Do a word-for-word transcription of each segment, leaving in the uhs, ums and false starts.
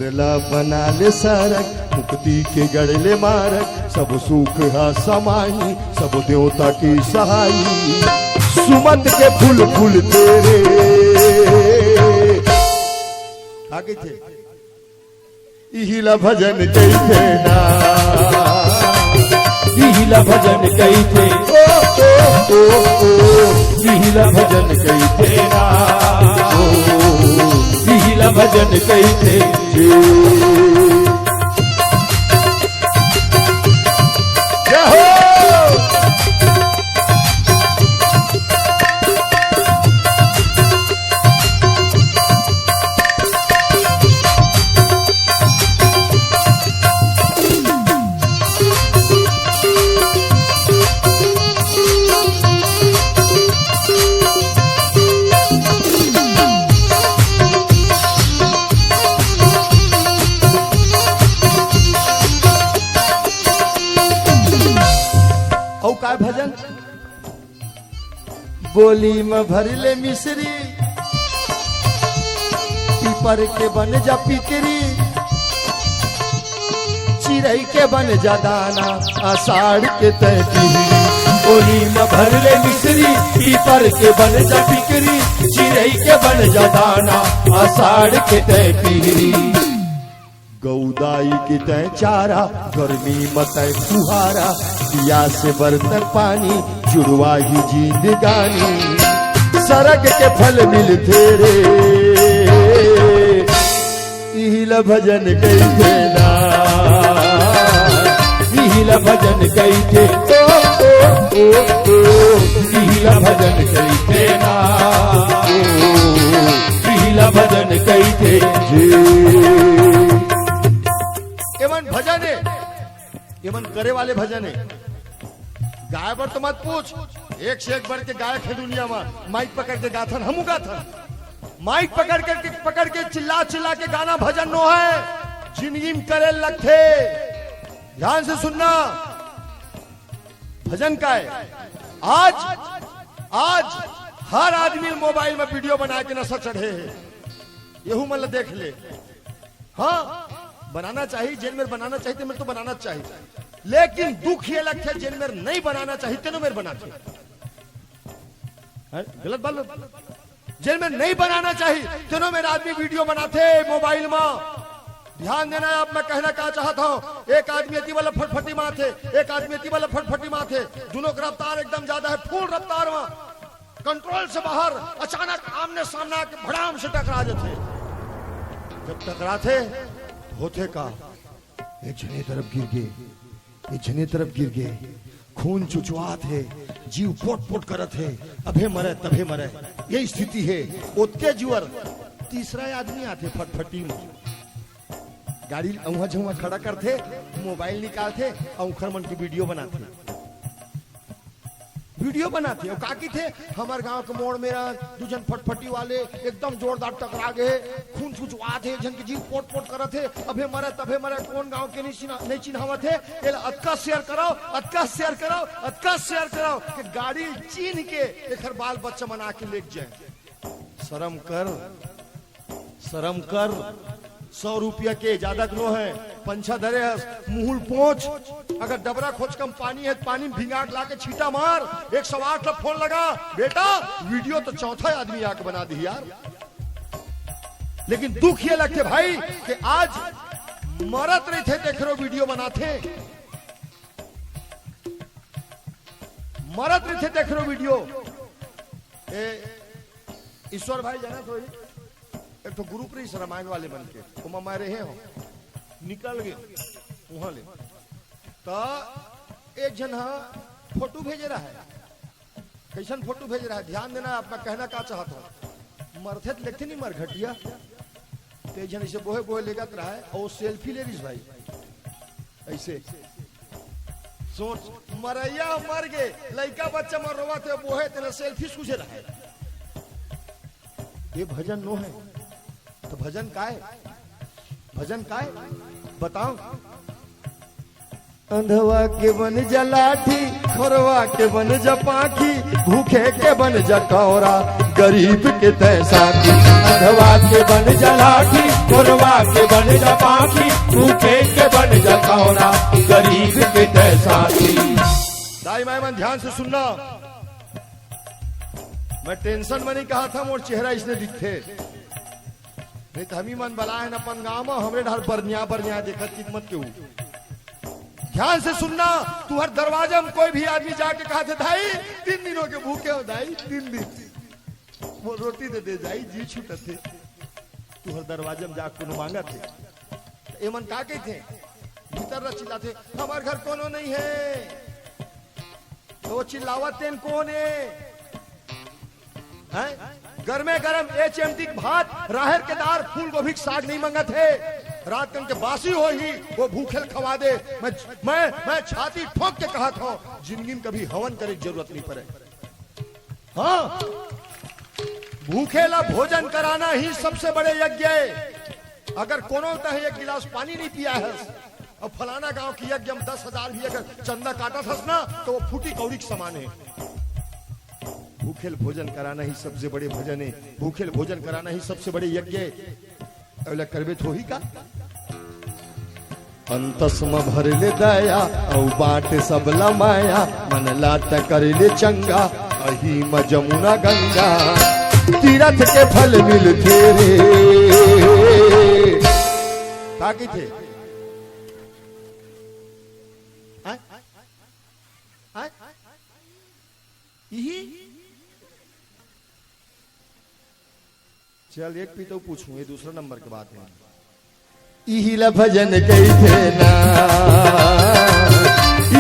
ला बना ले सरग, मुक्ति के गढ़ ले मारग, सब सुख हा समाही, सब देवता के सहाई। सुमत के फूल फूल तेरे। का कहिथे? इही ला भजन कहिथे ना, इही ला भजन कहिथे, ओ, ओ, ओ, ओ, इही ला भजन कहिथे ना, ओ, इही ला भजन कहिथे। जय हो। अउ काय भजन? बोली म भर ले मिसरी, पीपर के बन जा पिकरी, चिरई के बन जा दाना, आषाढ़ के तय पिहरी। बोली म भर ले मिसरी, पीपर के बन जा पिकरी, चिरई के बन जा दाना, आषाढ़ के तय पिहरी। गौदाई के तय चारा, गर्मी म तय फुहारा, पियास बरतन पानी, जुड़वा ही जिंदगानी। सरग के फल मिलथे रे, इही ला भजन कहिथे ना, इही ला भजन कहिथे, ओ, ओ, ओ, ओ, इही ला भजन कहिथे ना, ओ, इही ला भजन कहिथे जी। एमन भजन हे, एमन करे वाले भजन हे। गाय बर तो मत पूछ, एक से एक बढ़ के गायक हे दुनिया म। माइक पकड़ के गाथन, हमू गाथन। माइक पकड़ के, पकड़ के चिल्ला चिल्ला के गाना भजन नो हे, जिंदगी म करे लगथे। ध्यान से सुनना, भजन काय हे। आज, आज हर आदमी मोबाइल म वीडियो बना के नशा चढ़े हे। एहू मन ल देख ले। हाँ, बनाना चाही, जेन मेर बनाना चाही, तेन मेर तो बनाना चाही। लेकिन दुख ये लगथे, जेन मेर नहीं बनाना चाही, तेनो मेर बनाथे। हैं? गलत बात? जेन मेर नहीं बनाना चाही, तेनो मेर आदमी वीडियो बनाथे मोबाइल म। ध्यान देना है, अब मैं कहना का चाहत हूँ, एक आदमी एती वाला फटफटी मारथे, एक आदमी एती वाला फटफटी मारथे, दोनों की रफ्तार एकदम ज्यादा है, फुल रफ्तार म। कंट्रोल से बाहर अचानक आमने सामने आके भड़ाम से टकरा जाथे। जब टकराथे, होथे का? एक झने तरफ गिर गे, एक झने तरफ गिर गे, खून चुचवात हे, जीव पोट पोट करत हे, अभे मरे तभे मरे, ये स्थिति हे। ओतके जुअर तीसरा आदमी आथे फटफटी म, गाड़ी अउहा झउहा खड़ा करथे, मोबाइल निकालथे अउ उखर मन के वीडियो बनाथे। वीडियो बनाथे अउ का कहिथे, "हमर गांव के मोड़ मेर दू झन फटफटी वाले एकदम जोरदार टकरा गे हे, खून चुचवात हे, एक झन के जीव पोट पोट करत हे, अभे मरे तभे मरे, कोन गांव के नहीं चिन्हा-, नहीं चिन्हावत हे, एला अतका शेयर कराओ, अतका शेयर कराओ, अतका शेयर कराओ कि गाड़ी चीन्ह के एखर बाल बच्चा मन आके लेग जाए।" शरम कर, शरम कर। सौ रुपया के जादा के नो हे, पंछा धरे हस, मुहुल पोंछ। अगर डबरा खोचकम पानी हे, त पानी म भिंगा के लाके छींटा मार। एक सौ आठ ला फोन लगा, बेटा, वीडियो तो चौथा आदमी आके बना दिही यार। लेकिन दुख ये लगथे भाई कि आज मरत रहिथे, तेखरो वीडियो बनाथे, मरत रहिथे, तेखरो वीडियो। ए, ईश्वर भाई जानत होही, एक ठो ग्रुप रहिस रामायण वाले मन के, ओमा मैं रहे हंव, निकल गे उहां ले। त एक झन ह फोटो भेजे रहय, कइसन फोटो भेजे रहय, ध्यान देना, अब मैं कहना का चाहत हंव, मरथे त लेगथे नहीं मरघटिया, त एक झन अइसे बोहे बोहे लेगत रहय अउ सेल्फी ले रहिस भाई। अइसे सोच, मरइया मर गे, लइका बच्चा मन रोवत हे, बोहे तेला सेल्फी सूझे रहय। ये भजन नो हे, त भजन काय? भजन काय? बताओ। अंधवा के बन जा लाठी, खोरवा के बन जा पाखी, भूखे के बन जा कौरा, गरीब के तय साथी। अंधवा के बन जा लाठी, खोरवा के बन जा पाखी, भूखे के बन जा कौरा, गरीब के तय साथी। दाई माई मन, ध्यान से सुनना, मैं टेंशन में नहीं कहा था, मोर चेहरा इसने दिखथे। नहीं तो हमी मन बलाए न अपन गाँव में, हमरे ढार बरनिया बरनिया देखत चित मत केहू। ध्यान से सुनना, तुहर दरवाजा में कोई भी आदमी जाके कहा थे, "दाई, तीन दिनों के भूखे हो दाई, तीन दिन वो रोटी दे दे दाई, जी छूटत थे।" तुहर दरवाजा में जाके कोनो मांगत थे, तो एमन का कहते? भीतर रह चिल्लाथे, "हमार घर कोनो नहीं है।" तो वो चिल्लावत तेन कोन है? हैं? गरमे गरम एच एम डी के भात, राहेर के दार, फूल गोभी के साग नहीं मंगत हे। रात कन के बासी होही, वो भूखेल खवा दे। मैं, मैं, मैं छाती ठोक के कहत हूँ, जिंदगी में कभी हवन करे के जरूरत नहीं पड़े। हाँ, भूखे ला भोजन कराना ही सबसे बड़े यज्ञ है। अगर कोनो तह एक गिलास पानी नहीं पिया है, अब फलाना गांव की यज्ञ में दस हजार भी अगर चंदा काटत हस ना, तो वो फूटी कौड़ी के समान है। भूखेल भोजन कराना ही सबसे बड़े भजन है, भूखेल भोजन कराना ही सबसे बड़े यज्ञ है। अवला करबे थोही का? अंतस म भर ले दया, अउ बांट सबला माया, मन लाट कर ले चंगा, अही म जमुना गंगा, तीरथ के फल मिलथे रे। का कहिथे? आय? आय? इही? चल, एक पीतो पूछूं, ये दूसरा नंबर के बात है। इही ला भजन कहिथे ना,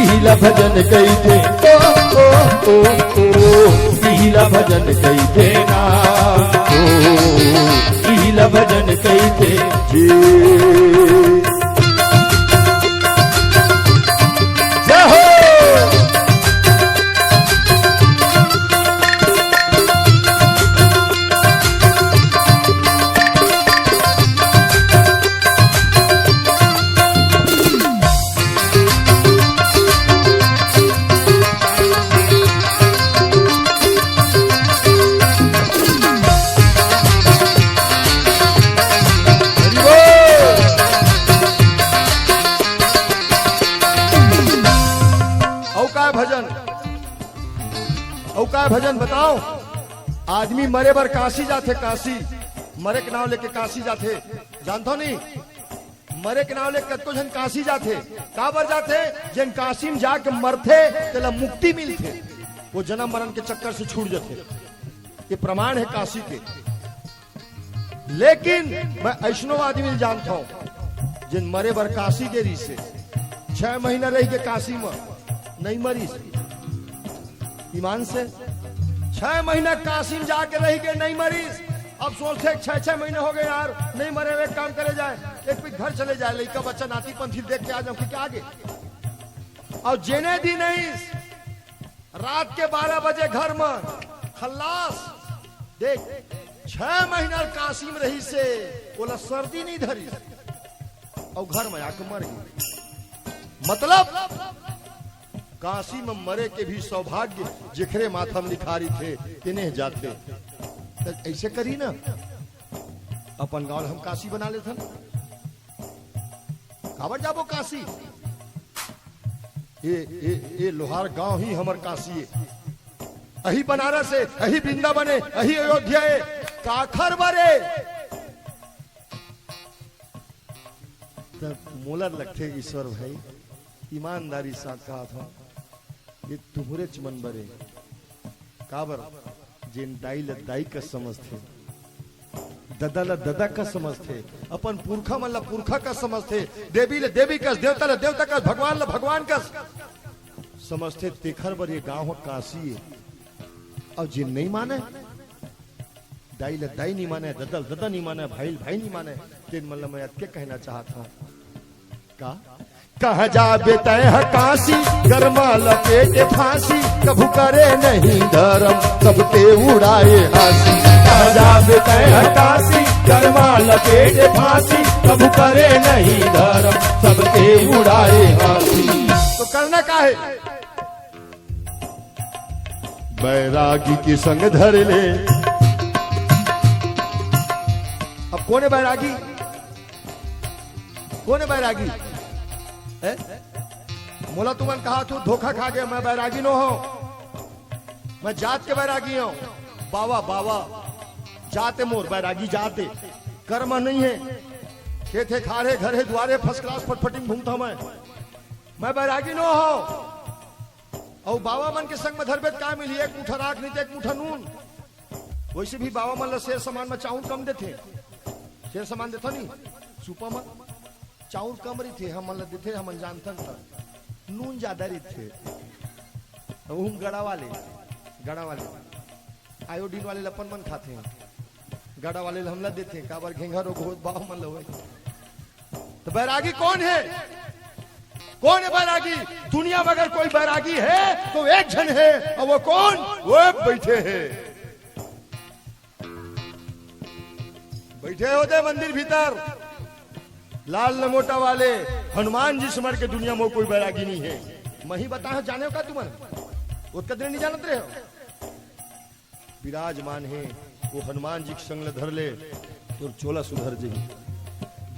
इही ला भजन कहिथे, ओ, ओ, ओ, ओ, इही ला भजन कहिथे ना, ओ, इही ला भजन कहिथे जी। जय हो। अउ काय भजन? अउ काय भजन बताओ? आदमी मरे बर काशी जाथे, काशी। मरे के नाव लेके काशी जाथे, जानथो नहीं? मरे के नाव ले कतको झन काशी जाथे। काबर जाथे? जेन काशी में जाके मरथे, तेला मुक्ति मिलथे, वो जन्म मरण के चक्कर से छूट जाथे। ये प्रमाण है काशी के। लेकिन मैं अइसनो आदमी ल जानथौं, जेन मरे बर काशी गे रिहिसे, छह महीना रहि के काशी म नइ मरिस। ईमान से छह महीना काशी म जाके रहि के नइ मरिस। अब सोचथे, "छह छह महीना हो गए यार, नइ मरे, एक काम करे जाए, एक पीत घर चले जाए, लइका बच्चा नाती पंथी देख के आ जाऊं कि क्या आगे।" अउ जेने दिन आइस, रात के बारह बजे घर म खल्लास। देख, छह महीना काशी म रहिसे, ओला सर्दी नइ धरिस, अउ घर म आके मर गे। मतलब, काशी म मरे के भी सौभाग्य जेखरे माथा म लिखा रहिथे, तेने जाथे। त अइसे करी ना, अपन गांव ल हम काशी बना लेथन। काबर जाबो काशी? ए, ए, ए लोहार गांव ही हमर काशी ए। अही बनारस ए, अही वृंदावन ए, अही अयोध्या ए। काखर बर ए? तब मोला लगथे ईश्वर भाई, ईमानदारी साथ कहत हंव, ये तुंहरेच मन बर ए। काबर? जेन दाई ल दाई कस समझथे, ददा ल ददा कस समझथे, अपन पुरखा मन ल पुरखा कस समझथे, देवी ल देवी कस, देवता ल देवता कस, भगवान ल भगवान कस समझथे, तेखर बर ये गांव ह काशी ए। अउ जेन नइ मानय, दाई ल दाई नइ मानय, ददा ल ददा नइ मानय, भाई ल भाई नइ मानय, तेन मन ल मैं अतके कहना चाहत हंव। का? कहाँ जाबे तैं ह काशी, गरमा लपेटे फांसी, कभू करे नहीं धरम, सबके उड़ाए हांसी। कहाँ जाबे तैं ह काशी, कर्मा लपेटे फांसी, कभू करे नहीं धर्म, सबके उड़ाए हांसी। तो करना का है? बैरागी के संग धर ले। अब कोन हे बैरागी? कोन हे बैरागी? हैं? मोला तुमन कहा तू धोखा खा गया, मैं बैरागी नो हंव। मैं जात के बैरागी हंव। बावा, बावा, जात हे मोर बैरागी जात हे। कर्म नहीं हे, खेत हे, खार हे, घर हे, दुवार हे, first class फटफटी म घूमत हंव मैं। मैं बैरागी नो हंव। अउ बावा मन के संग म धरबे त का मिलही? एक मुठा राख नहीं त एक मुठा नून। वइसे भी बावा मन ल सेर समान म चाउर कम देथे। सेर समान देथव नी, सूपा म चाउर कम रहिथे, हमन ल देथे, हमन जानथन त नून जादा रहिथे। अउ हम गड़ा वाले, गड़ा वाले, iodine वाले ल अपन मन खाथे, गड़ा वाले ल हमला देथे, काबर घेंघा रोग होत बावा मन ल होय। त बैरागी कोन हे? कोन हे बैरागी? दुनिया म अगर कोई बैरागी हे त एक झन हे, अउ वो कोन? वो बइठे हे, बइठे हे ओदे मंदिर भीतर, लाल लंगोटा वाले हनुमान जी से मर के दुनिया म कोई बैरागी नहीं हे। मही बताहूं, जानेव का तुमन? ओतका दिन नहीं जानत रहेव। विराजमान हे, वो हनुमान जी के संग ल धर ले, तोर चोला सुधर जही।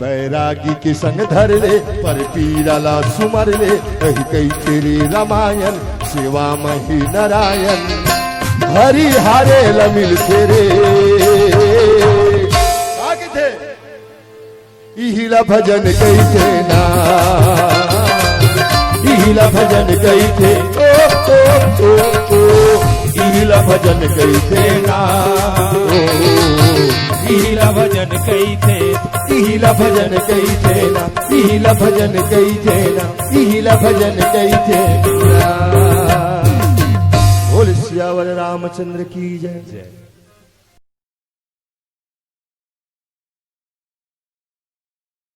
बैरागी के संग धर ले, पर पीरा ला सुमर ले, कहि कहिथे रे रामायण, सेवा म हे नारायण, हरि हरे ल मिलथे रे। का कहिथे? इही ला भजन कहिथे ना, इही ला भजन कहिथे, ओ, ओ, ओ, ओ, इही ला भजन कहिथे ना, ओ, इही ला भजन कहिथे, इही ला भजन कहिथे ना, इही ला भजन कहिथे ना, इही ला भजन कहिथे ना। बोल सियावर रामचंद्र की जय। जय।